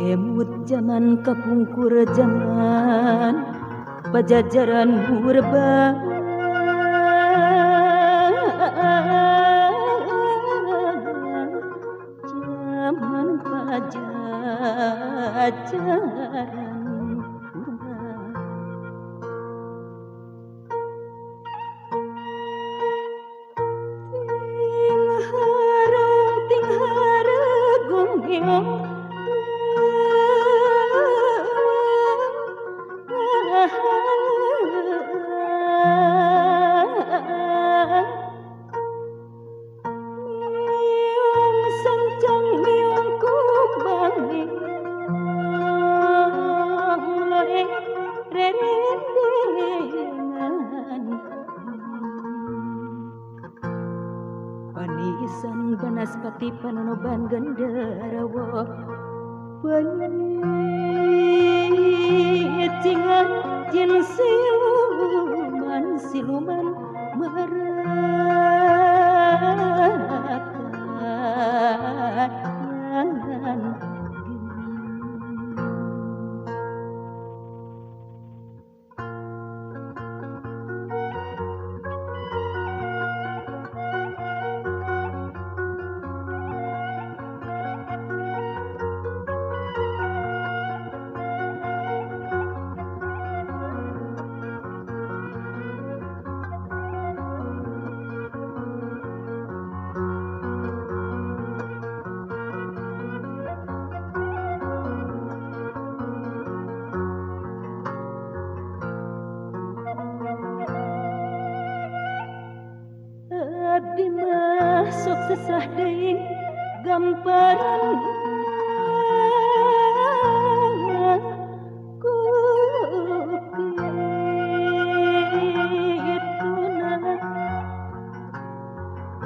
Emut zaman kapungkur zaman Pajajaran purba zaman Pajajaran purba. Ting harang ting haragung geong Panisan banaspati panonoban genderawa Panicingan jin siluman siluman meratayan. Abdi mah sok sesah deui gamparan ku kituna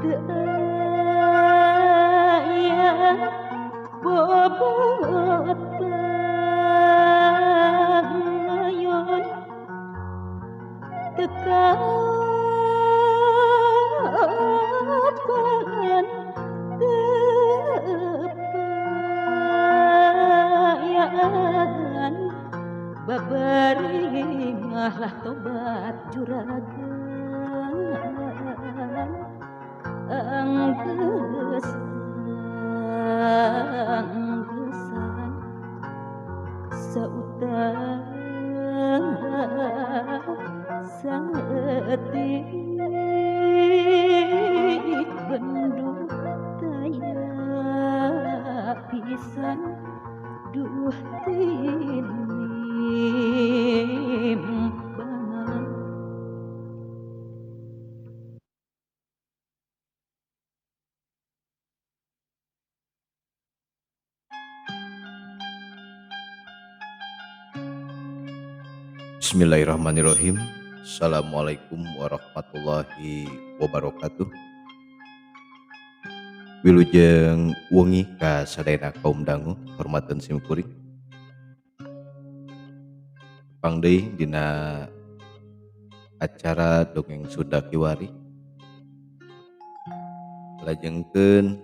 teu aya bobot pangayon teu kapan tepayan babari ngalah tobat juragan anggeus anggesan sautang saeutik bendu taya pisan duh tinimbangan. Bismillahirrahmanirrahim. Assalamualaikum warahmatullahi wabarakatuh. Wilujeng wengi ka sadayana kaum dangu hormateun sim kuring. Tepang deui dina acara dongeng Sunda Kiwari. Lajengkeun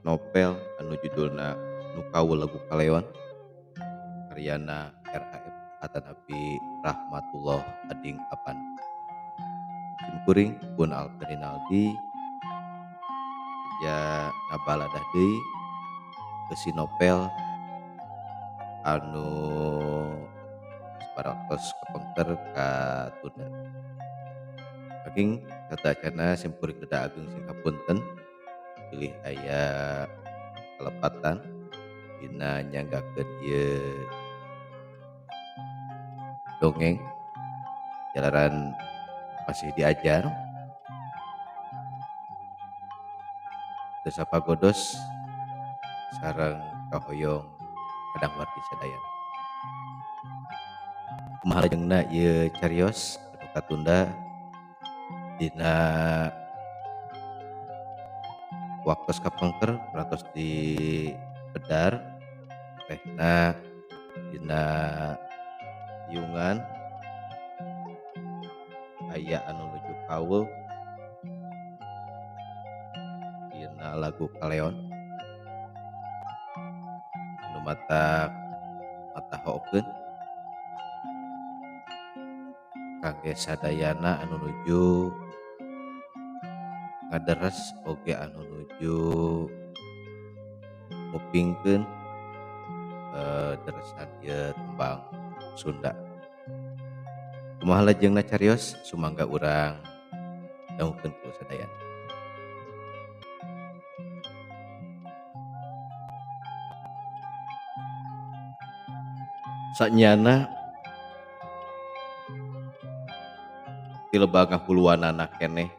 novel anu judulna Nu Kaul Lagu Kaleon karyana RAF atanapi Rahmatullah Ading Apan. Simkuring pun Alferinaldi ya ngabaladah deui besi novel anu saparantos kapengker ka tunda. Saking satacana simkuring rada ageng sing hapunten bilih aya kalepatan dina nyanggakeun ieu dongeng jalaran masih diajar. Teu sapagodos sareng kahoyong kadang wargi sadayana. Kumaha lajengna ieu carios anu katunda dina waktos kapengker parantos di bedar tehna dina tiungan aya anu nuju kaul dina dina lagu Kaleon anu matak matahokeun kangge sadayana anu nuju ngaderes oge anu nuju ngupingkeun deresan ieu tembang Sunda. Kumaha lajengna carios sumangga urang dangukeun ku sadayana. Sanyana ti lebah ngahuluanana keneh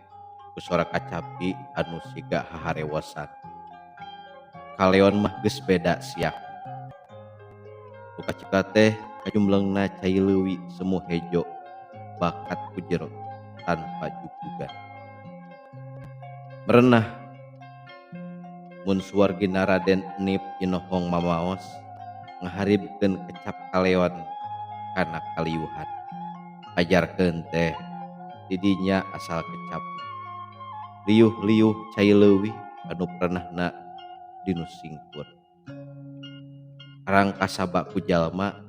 ku sora kacapi anu siga haharewosan. Kaleon mah geus beda siak. Nu kacipta teh kajumlengna cai leuwi semu hejo bakat ku jero tanpa jugjugan. Merenah mun suwargina Raden Enip inohong mamaos ngaharibkeun kecap kaleon kana kaliuhan. Ajarkeun teh didinya asal kecap. Liuh-liuh cai leuwih anu pernahna dinu singkur. Arang kasaba ku jalma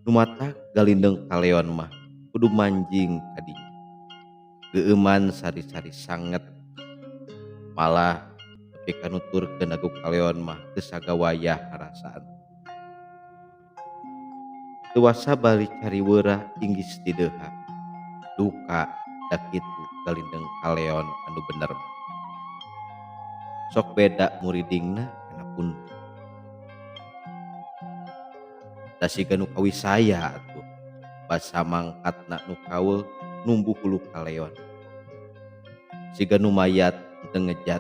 nu matak galindeng kaleon mah kudu manjing kadinya. Geueuman sari-sari sanget malah nepi ka nuturkeun lagu kaleon mah teu sagawayah harasaan. Teu wasa bali cariweurah inggis ti deha. Duka da kitu galindeng kaleon anu bener mah. Sok beda muridingna kana pun. Da siga nu kawisaya atuh basa mangkatna nu kaul numbuh hulu kaleon. Siga nu mayat teu ngejat.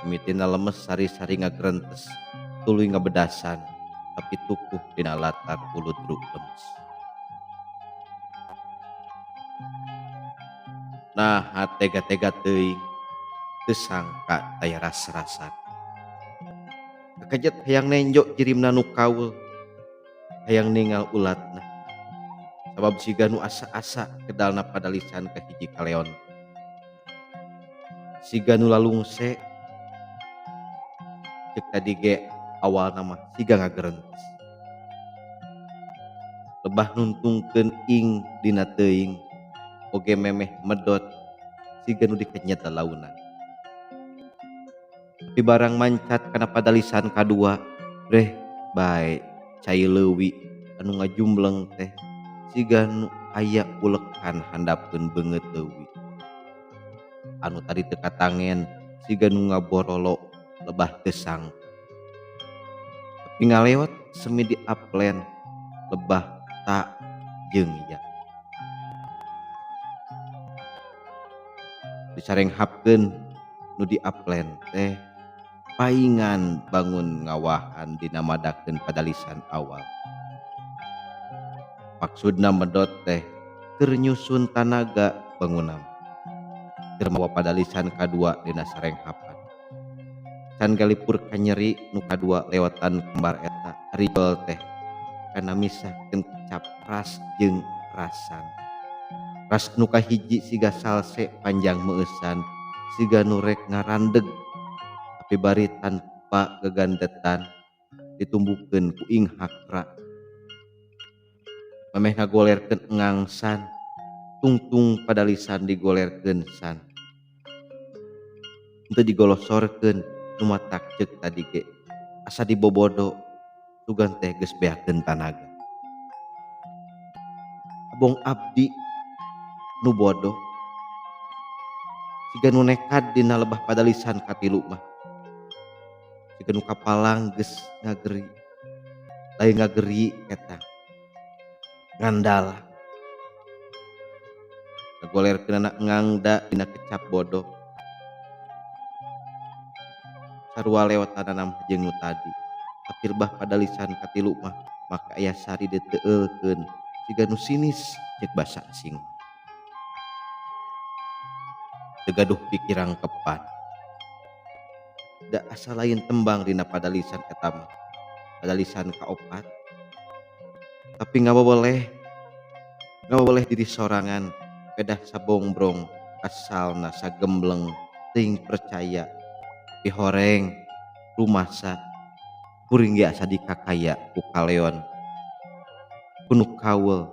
Mimitina lemes sari-sari ngagrentes tuluy ngabedasan tapi tukuh dina latar huludruk lemes. Nah tega-tega teuing teu sangka taya ras-rasan. Kakejet hayang nenjo jirimna nu kaul, hayang ningal ulatna. Sabab siga nu asa-asa kedalna padalisan ka hiji kaleon. Siga nu lalungse ceuk tadi ge awalna mah siga ngagerentes. Lebah nuntungkeun ing dina teuing oge memeh medot siga nu dikenyet lalaunan. Tapi barang mancat kana padalisan kadua reh bae cai leuwi anu ngajumbleng teh siga nu aya ulekan handapkeun beungeut leuwi. Anu tadi teu katangen siga nu ngaborolo lebah teu sangka. Tapi ngaleot semi di aplen lebah ta jeung ya. Disarenghapkeun nu di aplen teh paingan bangun ngawahan dina madakeun padalisan awal. Maksudna medot teh keur nyusun tanaga bangunan. Keur mawa padalisan kadua dina sarenghapan. Can galipur kanyeri nu kadua lewatan kembar eta rijol teh kana misahkeun kecap ras jeung rasan. Ras nu kahiji siga salse panjang meueusan siga nu rek ngarandeg tapi bari tanpa gegandetan ditumbuhkeun ku ing hakra. Memeh ngagolerkeun engangsan tungtung padalisan digolerkeun san. Henteu digolosorkeun nu matak ceuk tadi ge asa dibobodo sugan teh geus beakeun tanaga. Abong abdi nu bodoh siga nu nekad dina lebah padalisan katilu mah. Siga nu kapalang geus ngageri, lain ngageri eta ngandala. Ngagolerkeunana engangda dina kecap bodoh. Sarua lewatanana mah jeung nu tadi. Tapi lebah padalisan katilu mah maka aya sari diteueulkeun siga nu sinis ceuk basa asing. Teu gaduh pikirang kepan. Da asa lain tembang dina padalisan eta mah. Padalisan kaopat. Tapi ngaboleh diri sorangan pedah sabongbrong asalna sagembleng teuing percaya. Pihoreng rumasa kuring ge asa dikakaya ku kaleon ku nu kaweul.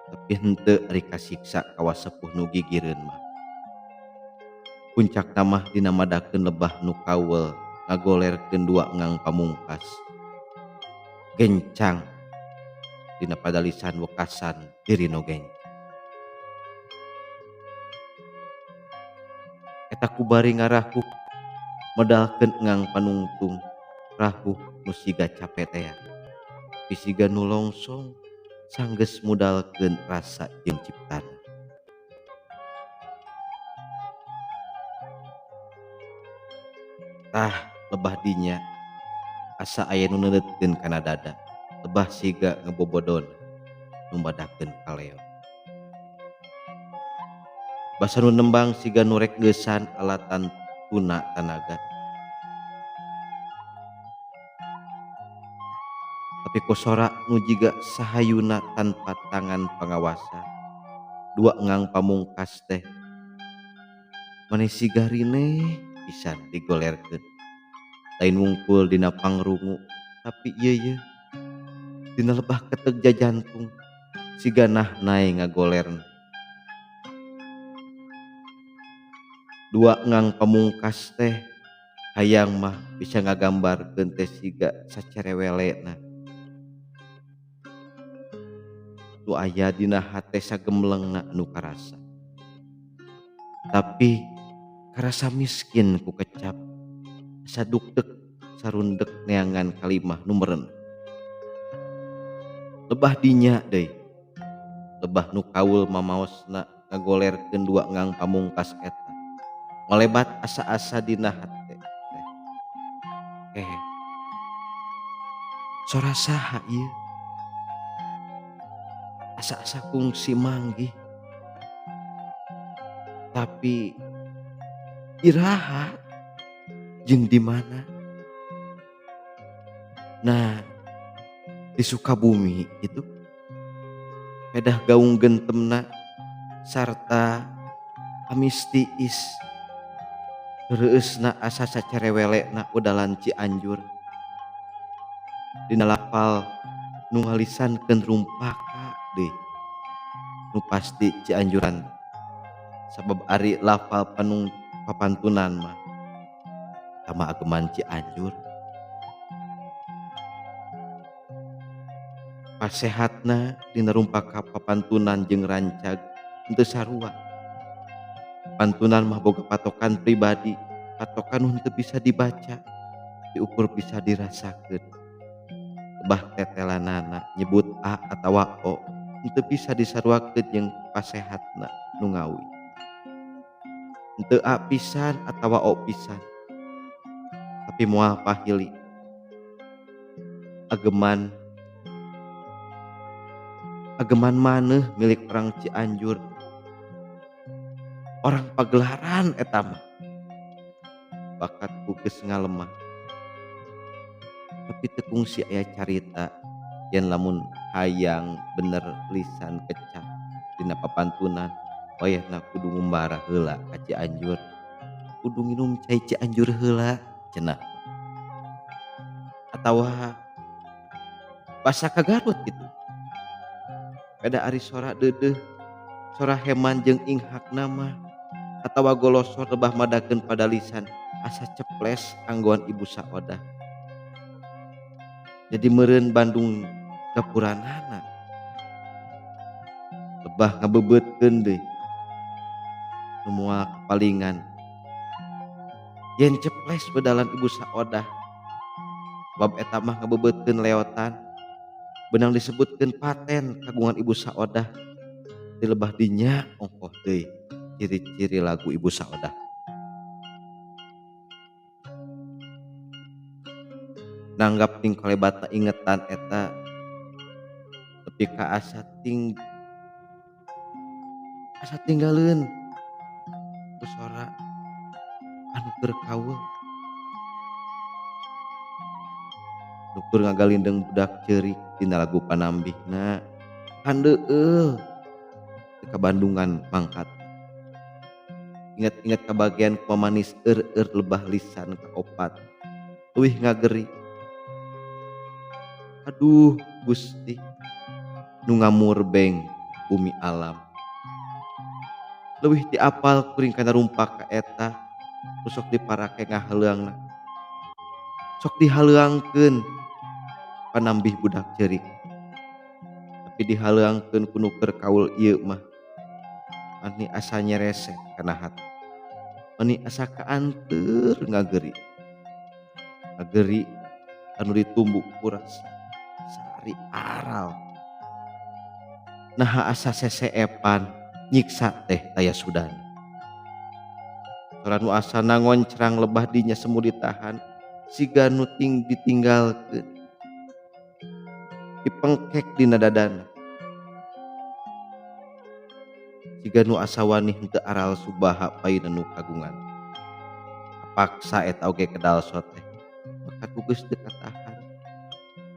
Tapi henteu ari kasiksa kawasepuh nu gigireun mah. Puncakna mah dina madakeun lebah nu kaweul ngagolerkeun dua ngang pamungkas. Gencang dina padalisan wekasan diri nu gencang. Eta kubari ngarahuh medalkeun ngang panungtung rahuh nu siga cape tea. Bisiga nu longsong sanggeus mudalkeun rasa jeung ciptana. Tah lebah dinya asa aya nu neuleutkeun kana dada. Lebah siga ngebobodon nu madakeun kaleon. Basa nu nembang siga nu rek ngeusan alatan tuna tanaga. Tapi kosora nu jiga sahayuna tanpa tangan pangawasa. Dua ngang pamungkas teh maneh siga rineh pisan digolerkeun. Lain wungkul dina pangrungu tapi ieu ye dina lebah keteg jajantung siga nahnai ngagolerna. Dua ngang pamungkas teh hayang mah bisa ngagambarkeun teh siga sacerewelena. Nu aya dina hate sagemlengna nu karasa. Tapi karasa miskin ku kecap asa dukdek sarundek neangan kalimah nu meureun. Lebah dinya deui. Lebah nu kaul mamaosna ngagolerkeun dua ngang pamungkas eta. Ngalebat asa-asa dina hate teh. Sora saha ieu? Asa-asa kungsi manggih. Tapi iraha jeung di mana? Nah, di Sukabumi itu pedah gaung gentemna sarta amis tiis. Reueusna asa sacerewelena udalan Cianjur. Dina lapal nu ngalisankeun rumpaka deui. Nu pasti Cianjuran. Sabab ari lafal panung papantunan mah tama ageman Cianjur. Pasehatna dina rumpaka papantunan jeung rancag henteu sarua. Pantunan mah boga patokan pribadi, patokan nu henteu bisa dibaca, diukur bisa dirasakeun. Lebah tetelanana nyebut A atawa O, henteu bisa disaruakeun jeung pasehatna nu ngawi. Henteu A pisan atawa O pisan. Tapi moal pahili. Ageman maneuh milik orang Cianjur. Orang pagelaran eta mah. Bakat ku geus ngalemah. Tapi teu kungsi aya carita yen lamun hayang bener lisan kecap dina papantunan wayahna kudu ngumbara heula ka Cianjur. Kudu nginum cai Cianjur heula cenah. Atawa basa ka Garut kitu. Beda ari sora deudeuh, sora heman jeung inghakna mah atawa golosor lebah madakeun padalisan asa ceples anggoan Ibu Saodah. Jadi meureun Bandung dapuranana. Lebah ngabebeutkeun deui. Nu moal kapalingan. Yen ceples bedalan Ibu Saodah. Sebab eta mah ngabebeutkeun leotan. Benang disebutkeun paten kagungan Ibu Saodah. Di lebah dinya ongkoh deui ciri-ciri lagu Ibu Saodah. Nanggap ting kalebata ingetan eta tepi ka asa tinggaleun ku sora anu keur kaweul. Nu keur ngagalindeng budak ceurik dina lagu panambihna handeueul teu ka Bandungan mangkat. Ingat-ingat kabagian pemanis eur-eur lebah lisan kaopat. Leuwih ngageri. Aduh Gusti nu ngamurbeng bumi alam. Leuwih ti apal kuring kana rumpak ka eta nu sok diparake ngahaleuangna. Sok dihaleuangkeun panambih budak ceurik. Tapi dihaleuangkeun ku nu keur kaul ieu mah. Mani asa nyeresek kana hati. Mani asa kaanteur ngageri. Ngageri anu ditumbuk ku rasa sari aral. Naha asa seseepan nyiksa teh taya sudana. Sora nu asana ngoncrang lebah dinya semu ditahan siga nu ting ditinggalkeun. Dipengkek dina dadana. Siga nu asa wani henteu aral subaha payuna nu kagungan. Kapaksa eta oge kedal soteh. Maka geus teu katahan.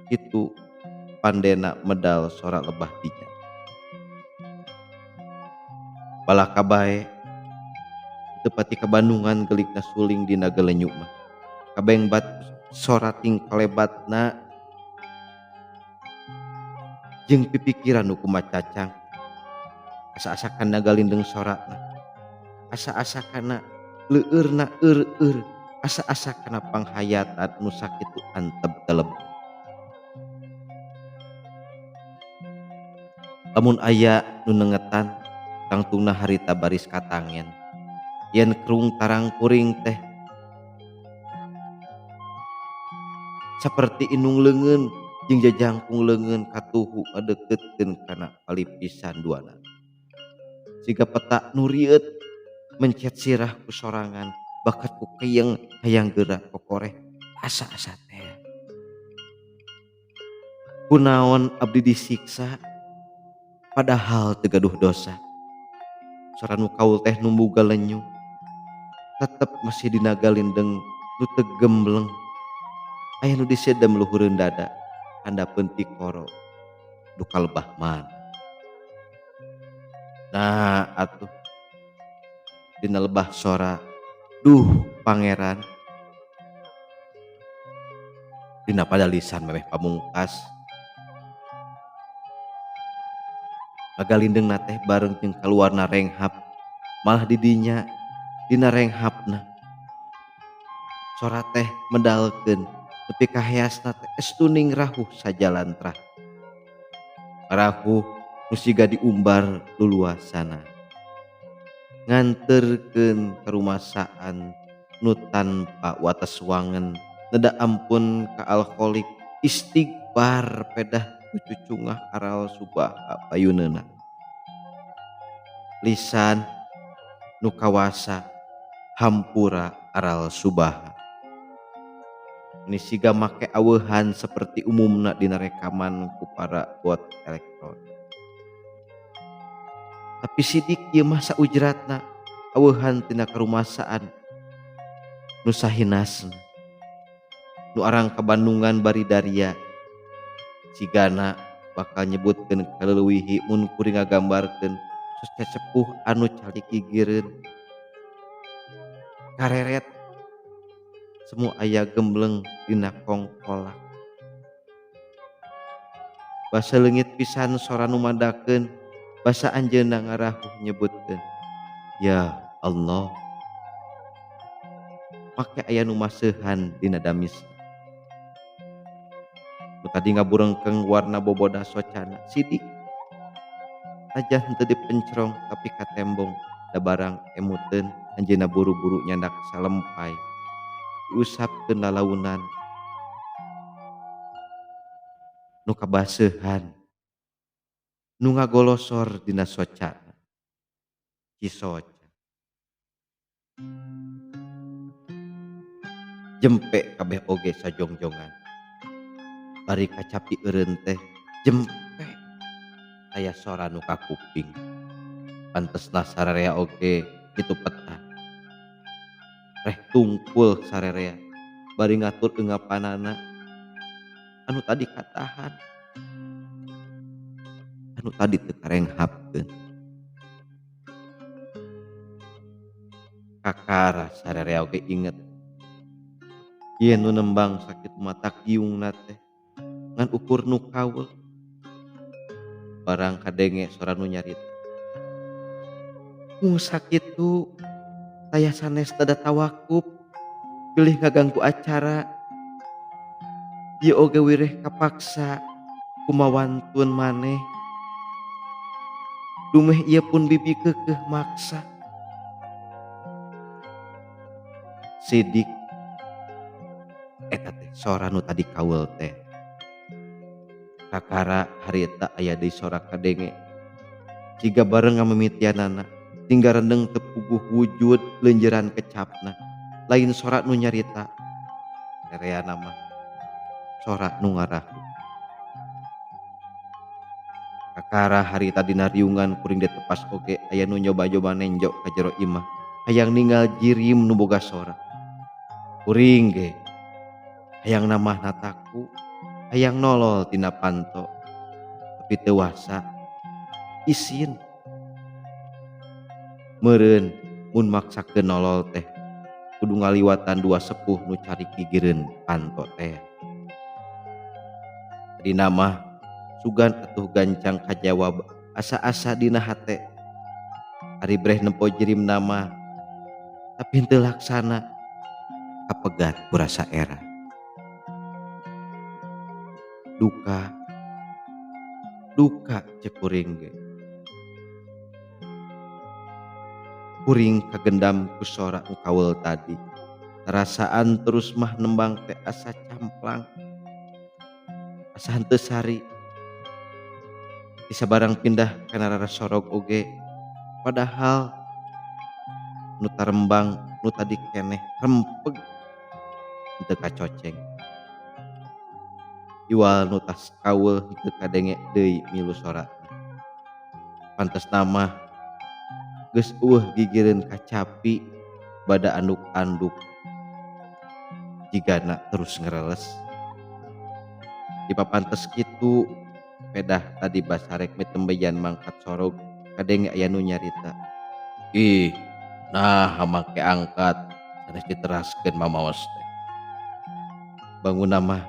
Kitu pandena medal sora lebah dinya. Balaka bae teu pati kabandungan gelikna suling dina gelenyu mah. Kabengbat sora tingkalebatna jeung pipikiran nu kumacacang. Asa-asa kana galindeng sorana, asa-asa kana leueurna eur-eur, asa-asa kana panghayatan nu sakitu antep teleb. Lamun aya nu nengetan tangtungna harita baris katangen. Yen kerung tarang kuring teh saperti inung leungeun jeung jajangkung leungeun katuhu ngadeuketkeun kana palipisan duana. Siga peta nu rieut mencet sirah ku sorangan bakat ku keyeng hayang geura kokoreh asa-asa teh. Kunaon abdi disiksa padahal teu gaduh dosa. Sora nu kaul teh numbu galenyu tetep masih dina galindeng nu teu gembleng. Aya nu disedem luhureun dada handapeun tikoro duka lebah mana. Nah atuh dina lebah sora duh pangeran dina padalisan memeh pamungkas. Ngagalindengna teh bareng jeung kaluarna renghap malah didinya dina renghapna sora teh medalkeun nepi ka heasna teh estuning rahuh sajalantrah. Rahuh nu siga diumbar luluasana. Nganterkeun karumasaan nu tanpa wates wangen neda ampun ka alkoholik istighfar pedah cucungah aral subaha payuneuna. Lisan nu kawasa hampura aral subaha. Ini siga make aweuhan seperti umumna dina rekaman ku para bot elektron. Tapi sidik ieu mah saujratna aweuhan tina karumasaan nu sahinasna. Nu arang kabandungan bari daria. Sigana bakal nyebutkeun kaleuwihi mun kuring ngagambarkeun sus cepuh anu calik gigireun. Kareret semu aya gembleng dina kongkolak. Basa leungit pisan sora nu madakeun, basa anjeunna ngarahuh nyebutkeun, ya Allah. Make aya nu maseuhan dina damis. Nu tadi ngaburengkeng warna boboda socana sidik. Tajan henteu dipencrong tapi katembong da barang emuteun anjeunna buru-buru nyandak salempai. Diusapkeun lalaunan nu kabaseuhan nu ngagolosor dina socana. Cisoca. Jempe kabeh oge sajongjongan. Bari kacapi eureun teh jempe aya sora nu kakuping. Pantesna sararea oge kitu peta. Reh tungkul sarerea bari ngatur engapanana anu tadi katahan, anu tadi teu karenghapkeun. Kakara sarerea oge inget. Ieu nu nembang sakitu matak giungna teh ngan ukur nu kaul. Barang kadenge sora nu nyarita. Mung sakitu taya sanes tada tawakup bilih ngaganggu acara. Ieu oge wireh kapaksa kumawantun maneh. Dumeh ieu pun bibi keukeuh maksa. Sidik eta teh sora nu tadi kaul teh. Kakara harita aya deui sora kadenge. Siga bareng ngamimitianana tinggal rendeng teu puguh wujud leunjeuran kecapna. Lain sora nu nyarita. Rereana mah sora nu ngarahu. Kakara harita dina riungan kuring ditepas oge aya nu nyoba-nyoba nenjo ka jero imah hayang ninggal jirim nu boga sora. Kuring ge hayang namah nataku, hayang nolol tina panto, tapi teu wasa isin. Meureun mun maksakeun nolol teh kudu ngaliwatan dua sepuh nu cari gigireun panto teh. Dina mah sugan atuh gancang kajawab asa-asa dina hate. Ari breh nempo jirim nama tapi henteu laksana kapegat ku rasa era. Duka duka ceuk kuring ge. Kuring kagendam ku sora nu kaul tadi. Rasaan terus mah nembang teh asa camplang. Asa henteu sari. Bisa barang pindah kana rara sorog oge. Padahal nu tarembang nu tadi keneh rempeg henteu kacoceng. Iwal nu tas kaul henteu kadenge deui milu sorana. Pantesna mah geus eueuh gigireun kacapi bada anduk-anduk jigana terus ngereles. Dipapantes kitu pedah tadi basarek mitembeyan mangkat sorog kadenge aya nu nyarita. Ih, nah make angkat sanes diteraskeun mamaos teh. Bangunna mah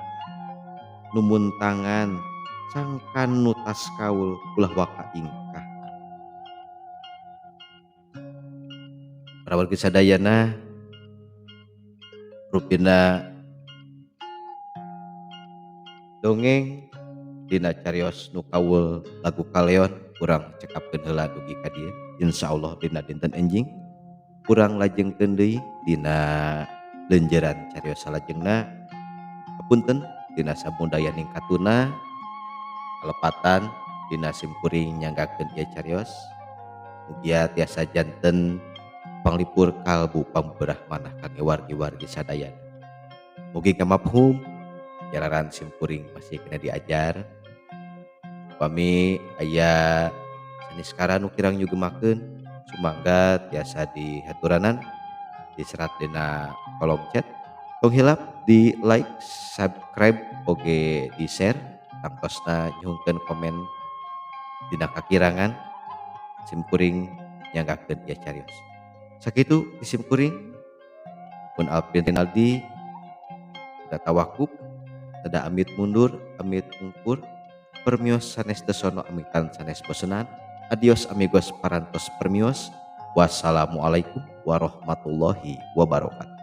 numun tangan sangkan nu tas kaul ulah waka ingkah. Para wargi sadayana rupina dongeng dina carios nu kaul lagu kaleon kurang cekapkeun heula dugi ka dieu. Insyaallah dina dinten enjing kurang lajengkeun deui dina leunjeuran carios salajengna. Hapunten dina samudayaning katuna kalepatan dina simkuring nyanggakeun ieu carios. Mugia tiasa janten panglipur kalbu pamberah manah kangge wargi-wargi sadayana. Mugi kamafhum jalaran simkuring masih kena diajar. Upami aya saniskara nu kirang nyugemakeun sumangga tiasa dihaturanan diserat dina kolom chat. Tong hilap di like, subscribe, oge di share. Tangtosna nyuhunkeun komen dina kakirangan simkuring nyanggakeun ieu carios. Sakitu di simkuring pun Alvin Rinaldi da tawakup da amit mundur amit mungkur permios sanes desono amitan sanes bosenan. Adios amigos parantos permios. Wassalamualaikum warahmatullahi wabarakatuh.